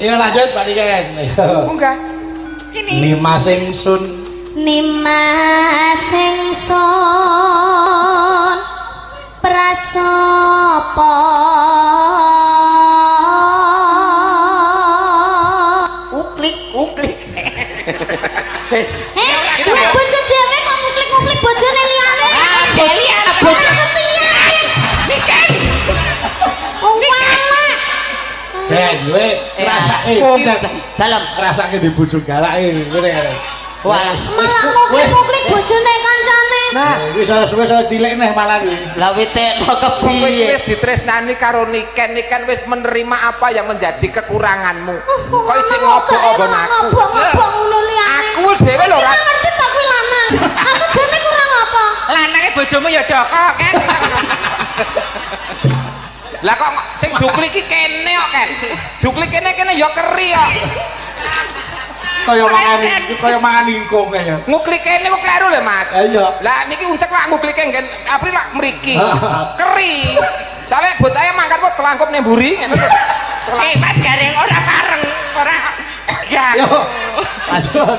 Iya, lanjut, Pak Niken. Iya. Munggah. Ini. Nimas ingsun. Nimas ingsun prasapa. Uklik, uklik. Eh, duwe bojo dhewe kok nguklik-nguklik bojone liyane. Beli. Niken. Walah. Ben, kowe ngrasake Dalam. Ngrasake di bojo galake ngene ngene. Walah. Malah nguklik-nguklik bojone kancane. Nah, Wis wis cilik neh malah kuwi. Lah, witekno kowe kepiye? wis ditresnani karo Niken, Niken wis menerima apa yang menjadi kekuranganmu. Kok isih ngobok-obon aku? Ngobok-ngobok ngono liyane. Aku dhewe lho ora Ora ngerti ta kuwi lanang. Aku jane kurang apa? Lanange bojomu ya doko kan. Lah, kok sing duklik iki kene kok, Ken. Duklik kene kene ya keri kok. Kaya mangan ingkung kaya. Nguklik kene kok kleru lho, Mas. Iya. Lah, niki uncek lak nguklike nggen April lak mriki. Keri. Soale bocah mangkat kok telangkup ning mburi ngene terus. Eh, Mas Gareng ora pareng, ora gak. Yo. Lanjut.